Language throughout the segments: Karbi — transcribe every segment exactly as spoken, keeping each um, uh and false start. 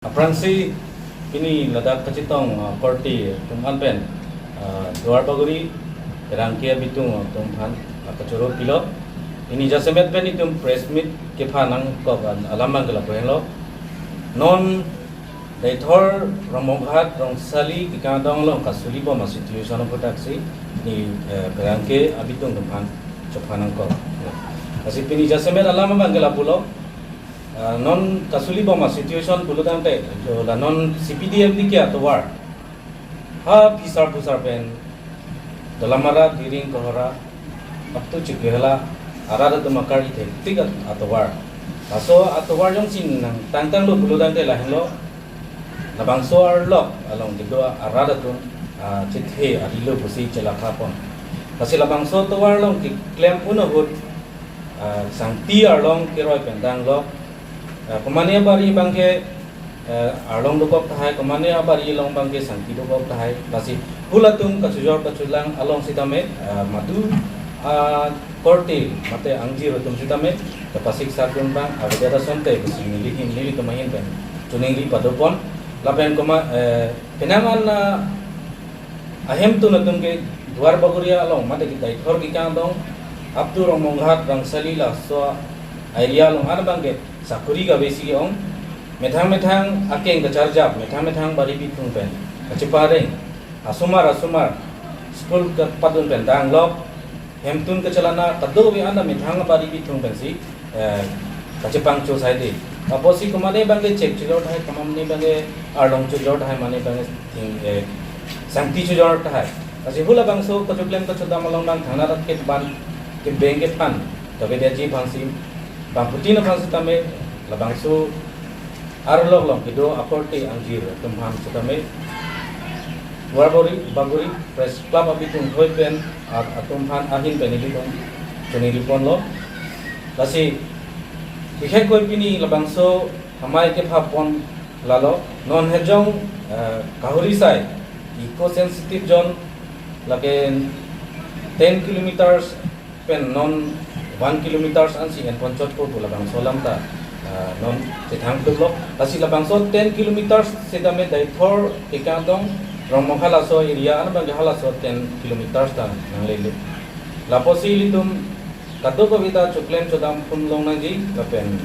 Aphrangsi pini ladak kachetong, ah, korte atum an pen, ah, Duar Bagori Pherangke abitung atum aphan, ah, kachoro pilo. Pini jasemet pen itum press meet kepha nangkok an alam abang ke lapu henlo. Non Deithor Rongmonghat Rongsali kekang adong along kasuli bom a-situation aphuthak si pini, eh, Pherangke abitung atum aphan chopha nangkok. Lasi pini jasemet alam abang ke lapulo. Ah, non kasuli bom a-situation pulo tangte, jo la non C P D M D K atovar. Ha phisar phusar pen Dolamara, Diring, Kohora, up to Chikihela, arat atum akar ithek tik at-, atovar. Laso atovar jongsi nangtangtanglo pulo tangte lahenlo. Labangso arlok along kedo arat atum, ah, chethe arilo pusi chelakha pon. Lasi labangso atovar along keklem un ahut, ah, sangti arlong keroi pen dang lok. Ah, komane abari abang ke, eh, arlong dokok tahai, komane abari along abang ke sangti dokok tahai. Lasi halatum kachojor kacholang along sitame, ah, madu, ah, korte mate angjir atum sitame kapasik sakun abang avedet asonte pusi neli ahin, nelitum ahin pen choningri padopon. Lapen koma, eh, penang an, ah, ahemtun atum ke Duar Bagori along mate ke Deithor kekang adong, up to Rongmonghat, Rongsali laso area along an abang ke sakuri kave si ong. Methang methang akeng kacharjap, methang methang bari bithung pen kachepareng, asomar asomar school kepadun pen dang lok, hemtun kachelana kadokave anta methang bari bithung pensi, eh, kachepangcho saide. Apotsi komane abang ke chek chojor tahai, komane abang ke arlong chojor tahai, mane abang ke thing, eh, sangti chojor tahai. Lasi halabangso kachoklem kachodam along abang thangnat keban kebeng kephan kavedetji aphansi, bangphutin aphan sitame labangso arlok along kedo akorte angjir atum aphan sitame Duar Bagori, Bagori Press Club abitung hoi pen at-, atum aphan ahin pen nelitum choningri ponlo. Lasi bikhek koi pini labangso amei kepha pon lalo, non hejong, eh, Kahorisai eco sensitive zone lake ten kilometers pen non one kilometers ansi enpon chotpo pu labangso alam ta, ah, non chethang thuklok. Lasi labangso ten kilometers sitame Deithor kekang adong Rongmonghat laso area an abang ke halaso ten kilometers ta nanglele. Lapusi ilitum kadokave ta choklem chodam pon longnangji lapen,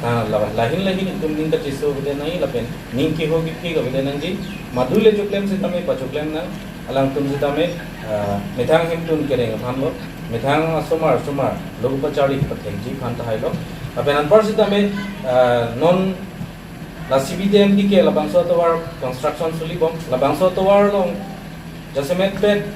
ah, la-, lahin lahin itum ning kacheso kave nangji lapen ning keho kephi kave nangji. Madu le choklem sitame pachoklem nang, alangtum sitame, ah, methang hemtun kereng aphanlo, methang asomar asomar lo pacharli pathekji aphan tahailo. Lapen anpar sitame, ah, non la C P D M D K labangso atovar construction suli bom, labangso atovar along jasemet pen,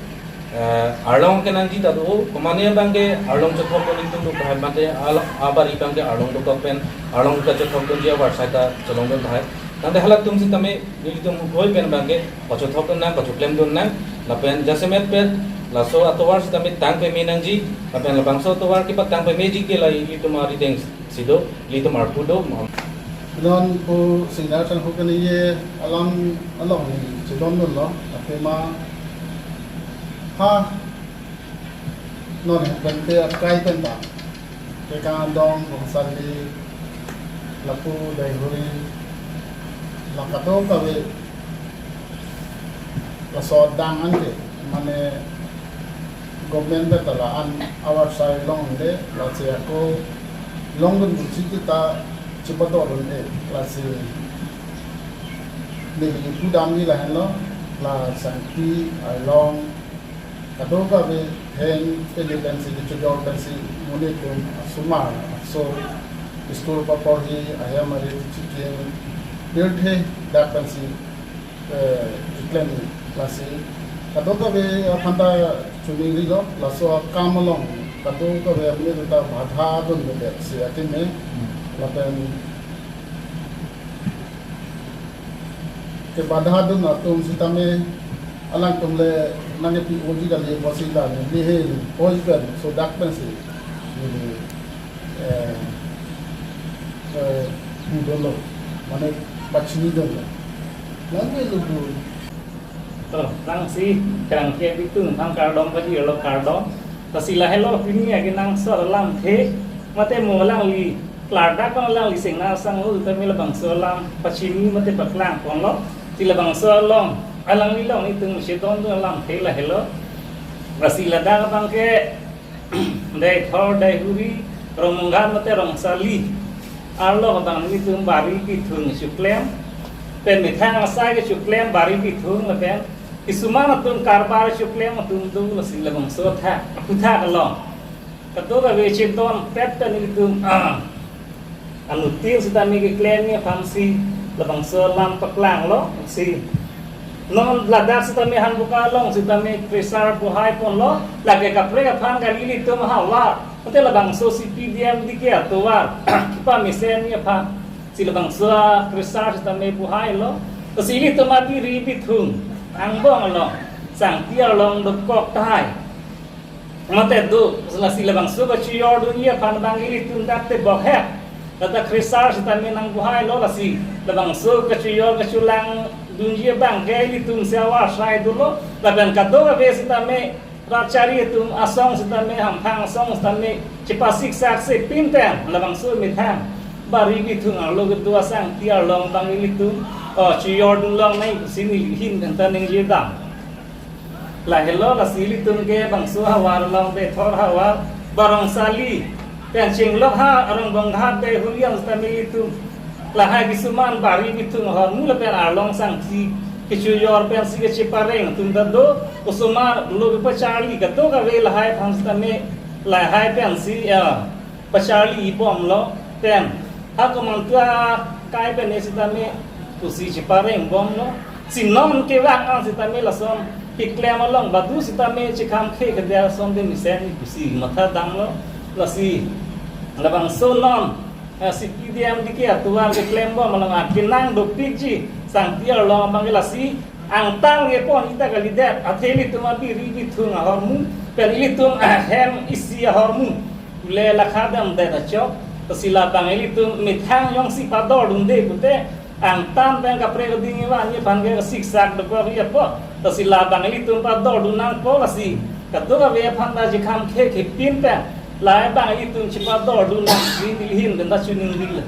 eh, arlong kenangji ta do, komane abang ke arlong chothok dun itum do tahai, mate al-, abari abang ke arlong dokok pen arlong kachothok dunji avarsai ta cholong dun tahai. Tangte halatum sitame nelitum hoi pen abang ke pachothok dun nang, pachoklem dun nang, lapen jasemet pen laso atovar sitame tang peme nangji, lapen labangso atovar kepatang pemeji ke la ilitum arideng si do, ilitum arpu do. Non pu senior sangho kene ye alam along ni chedondunlo, athema ha non pen ke akai pen ta kekang adong, Rongsali, lapu Deithor, la kadokave laso adang anke, mane government pen ta la-an avarsai longde, lasi ako longdun busi ta chepadodunde, lasi neli pudamji lahenlo, la sangti arlong kadokave heng pele pensi kechojor pensi monit atum asomar aso school paporhi ahem arit chikin pirthe dak pensi, eh, keklem, lasi kadokave aphan ta choningrilo, laso akam along kadokave amonit ta badha dunde si akeme, lapen kebadha dun atum sitame alangtum le nangkepi-oji kali pusi la neli he oi pen so dak pensi neli, eh, eh, pudunlo, mane pachinidunlo. Nangke lugu. Oh, nangsi kerang ke bitung thang kardom kadi lo kardom. Lasi lahelo pini akenangsot alamthe mate mo alangli Klardak alangli Singnar Sangho sitame labangso alam pachini mate paklang ponlo. Si labangso along, alangli along itum chedondun alamthe lahelo. Lasi ladak abang ke Deithor, Deihori, Rongmonghat mate Rongsali arlo abang nelitum bari bithung choklem pen methang asai kechoklem bari bithung lapen kisuman atum karbar choklem atum do. Lasi labangso athak aphuthak along kadokave chedon pet pen nelitum, ah, anuttin sitame keklemji aphansi labangso alam paklanglo. Si non ladak sitame Hanboka along sitame Krisar bohai ponlo, lake kaprek aphan kali ilitum ahavar, mate labangso C P D M D K atovar kepamesenji aphan si labangso Krisar sitame bohailo. Lasi ilitum abiri bithung angbong along, sangti arlong dokok tahai mate do, lasi labangso kachojordunji aphan abang ilitum dak tebok hep, lata Krisar sitame nangbohailo. Lasi labangso kachojor kacholangdunji abang ke ilitum si avar asai dolo. Lapen kadokave sitame rat chari atum asong sitame, hamphang asong sitame chepasik saksi pin pen labangso methang bari bithung arlo kedo asangti arlong abang ilitum, oh, chojordun longnang pusi neli ahin pen ta ningjedam. Lahelo. Lasi ilitum ke bangso havar along, Deithor havar, Rongsali pen chenglok ha Rongbongghat, Deihori an sitame ilitum lahai kisuman bari bithung ahormu lapen arlong sangti kechojor pensi kachepareng atum ta do. Osomar lo kepacharli kadokave lahai aphan sitame, lahai pensi, ya, pacharli bomlo. Pen ha komantua kai pen ne sitame pusi chepareng bomlo. Si non kevang an sitame lason keklem along badu sitame chekhamkhe kedia ason de mesen pusi matha damlo. Lasi labangso non, eh, C P D M D K atovar keklem bom along akenang dopikji sangti arlong abang ke lasi angtan kepon ita kalidet, athe ilitum abiri bithung ahormu pen ilitum ahem isi ahormu le lakha damdet achok. Lasi labang ilitum methang jongsi padordunde pute, angtan pen kaprek ading ivan aphan ke siksak dokok apot. Lasi labang ilitum padordun nangpo. Lasi kadokave aphan ta chekhamkhe khepin pen labang ilitum chepadordun nangji neli ahin pen ta choningri.